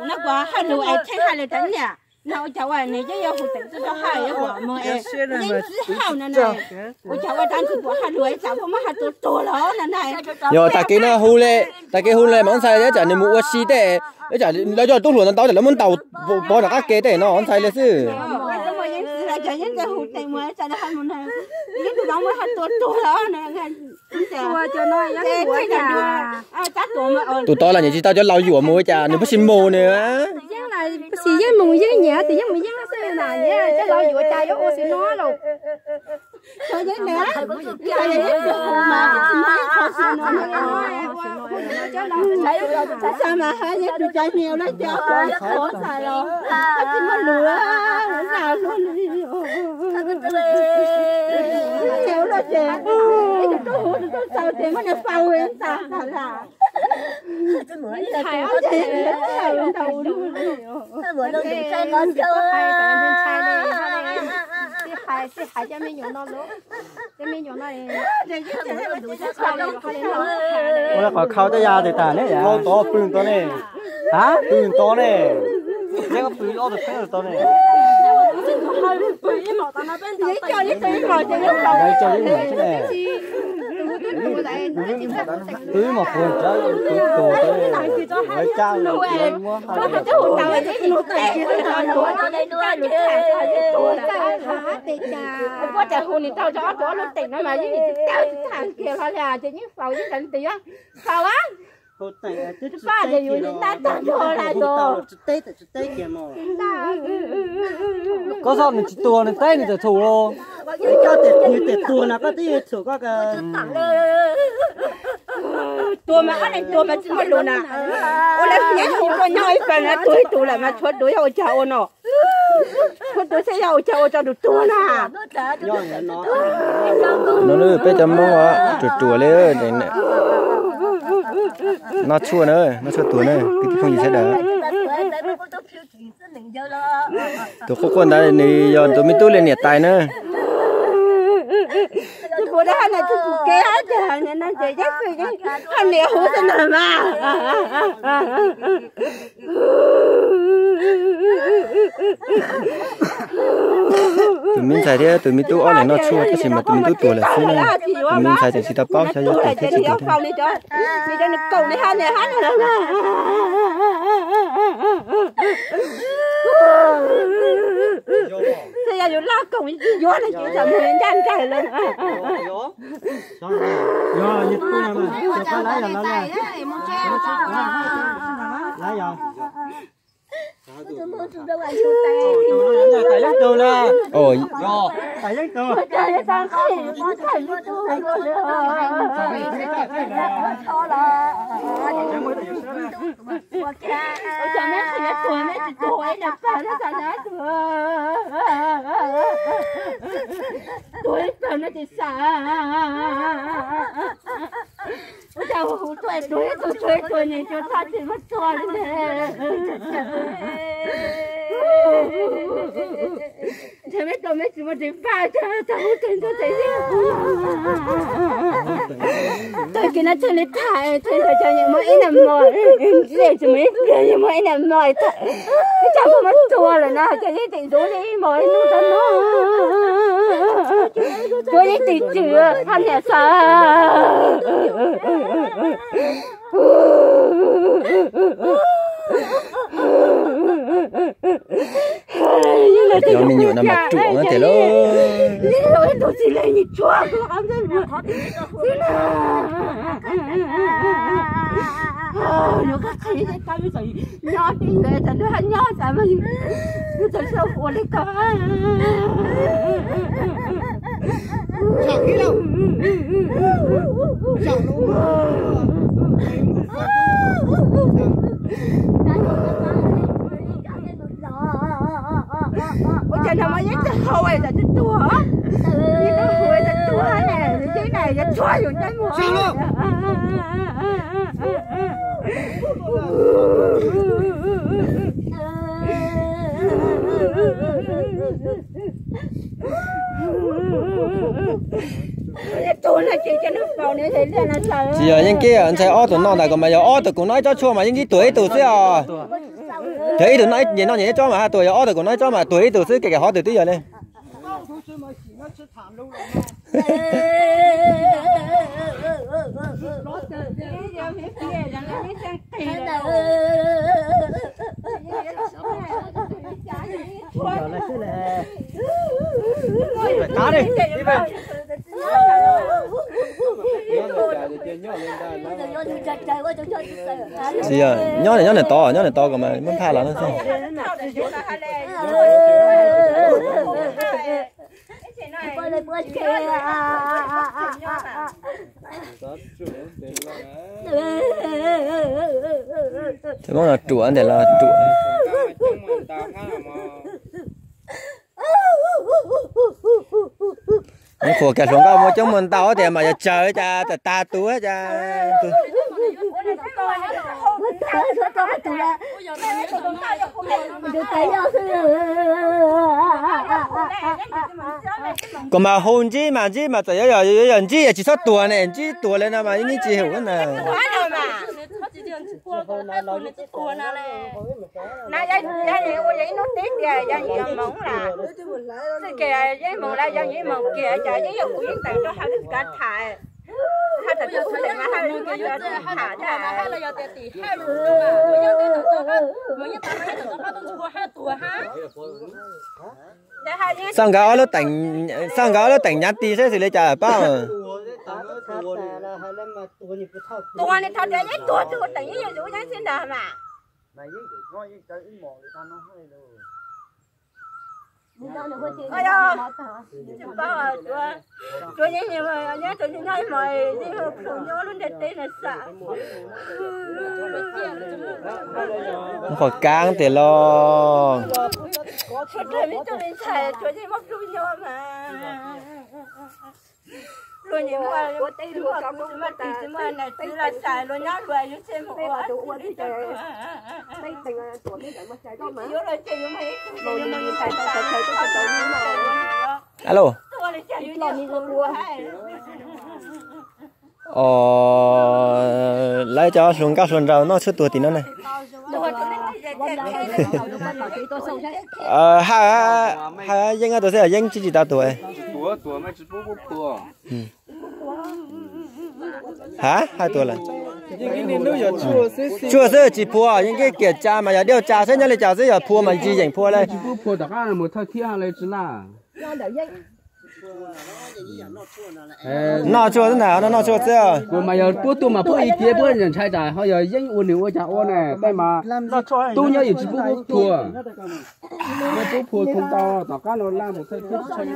No kuv hais lus es Theej hais li tas niam, no ua cas ua nws yeej yuav hu teem tuaj rau haj yog kuv mus es yeej txwb hauj no na. Ua cas ua rau ntshe kuv hais lus es tsam pom muab hais tua tuag los no na. Yog tag kis no hu li, tag kis hu li mas ntxhais tsam nws mus ua si tej, tsam lawv coj tub hluas ntawd ntau tsam lawv muab ntaus pov rov qab ke tej no ntxhais li xwb. Tus tod los nyiam tsis tau cov laus yuam mus ua cas nws pheej sib mus nws. Yeej mus yeej nyiam tus yeej mus yeej xwb na, cov laus yuam cas yuav ua xwb no los. Mas hais yeej tus cov niam lawv cov qhov xav los tsis muaj lus, lus nag lus li. Ces ua luaj ces tus tub hu tus tub txaus ces muab niam faus ntag tas las. Ua qhov khau tej yam tes tas ne, tod pw tod ne, pw tod ne, yeej pw ob tug pheeb tod ne. Pw ib mos puag ntawd, pw tus, lawv cab lawv muab hais. Kuv hu nws tau rau ob tug ob lub teem no mas yeej tsis tau tsis tham kiag hlo li, ces yeej faus yeej tas li tes yuav faus a. Faj ces yus li ntab tag nrho lawm. Koj xav nws tsis tuag nws teb nws txawm thum los. Koj tias nws tias tuag no koj twb yuav thum koj. Tuag mas ob leeg tuag mas tsis muaj lus na. Ua lawv hnyav yus tuaj nyob ib pawg na, tuag ib tug lawm mas tshuav tus yog ua cas ua no. Tshuav tus xwb yog ua cas ua rau tus tuag na. No peb cov Hmoob ruam ruam li, noj tshuaj na, noj tshuaj tuag na kwv tij phooj ywg sawv daws. Tus quaj quaj ntawd nws yog tus me tub li niam tais na. Tus puav dab hab na tub tus kev hab ces hais niam no ces yeej xwm yeej hab niam huv xwb ntag mas. Tus me ntxhais thiab tus me tub ob leeg noj tshuaj tab sis mas tus me tub tuag lawm xwb na. Tus me ntxhais tseem tsis tau paub xyov yog tuag thiab tsis tuag thiab. Twb yog yus laj koom tsis yuav no ces tsam mus ncaj nraim lawm. Tuag ib pawg no ces xav, ua cas hu tuaj tuag ib tug tuag ib tug nws tsuas txhob tsis muab tua li. Ntshe meb tua meb tsis muaj tsis npaj, tag hu tes ntuj tes yeej hu. Tag kis no txhaj li tham, txhaj li tham, muaj ib nag hmo, tsis muaj ib pliag, muaj ib nag hmo, ib tag hmo muab tua lawm no ces yeej tseem ntxuav li ib hmos ib hnub tag hmo. Tua yeej tsis tswm, hab niam xav. Cov me nyuam no mas ruam tiag lauj. Nyob teb yus tas nws haj nyob tas mas yus txawm ua li ko. Ua cas nag hmo yeej tsis haus es txawm tuag, yeej tsis haus es txawm tuag ne, yeej na yuav tshuab yus ntsej muag. Tus no ces cov neeg faus Tsis yog yeej kib ntshai ob tug no ntag, kuv mas yog ob tug kuv noj ib tsob tshuaj mas yeej kib tuag ib tug xwb os. Yog ib tug noj nyias noj nyias ib tsob mas haj tuag, yog ob tug kuv noj ib tsob mas tuag ib tug xwb, kev kev hov tug twb yog li. Tsis yog, nyob nyob nws tod, nyob nws tod kom mas muab phaj los no xwb. Muab no ruam ntawm los ruam. Muab qhuas kiag hluas nkauj muab coob muag ntau tias mas yog tsawg cas tag tag tus cas. Kuv mas hu ntsib mas ntsib mas txawm yuav yog ntsib es tsis txhob tuag ne, ntsib tuag li no mas yeej tsis hum na. Xauj nkawd ob lub teem, xauj nkawd ob lub teem nyav ti saib xws li cas pab. Tuag ne, thov tias yeej tuag, tuag teem yeej yog tus yeeb xwb ntag mas. Tsis paub, tsuav yeej nyob ib hmos yeej hu plhu nyob lub ntiaj teb no xav. Qhov kaab tias los. Tsuav dlawg me tub me ntxhais tsuav yeej muaj plhu nyob mas. Luag niam muaj, luag kuv tsis muaj, tsis muaj niam txiv los xais luag nyob luag yus tseg mus ua tsis ua li. Alo. Os, lawv cov hluas nkauj hluas nraug noj tshuaj tuag tim no ne. Haj, haj yeej ob tug xwb, yeej tsis tau tuag. Ha, haj tuag lawm. Tshuaj xwb tsis phua, yeej kib kiam tsa mas yog diaj tsa saib nyob li cas xwb, yog phua mas tsis yeem phua li. Noj tshuaj xwb ntag, noj noj tshuaj xwb. Kuv mas yog puab tuag mas puab ib tiag puab ntshai tas ho yog yeeb ua nws ua cas ua na, tej mas tub nyob yus tsis pub puab phua. Yog pub phua khoo tau tom qab no laj mus thawj thiab tsis tshee.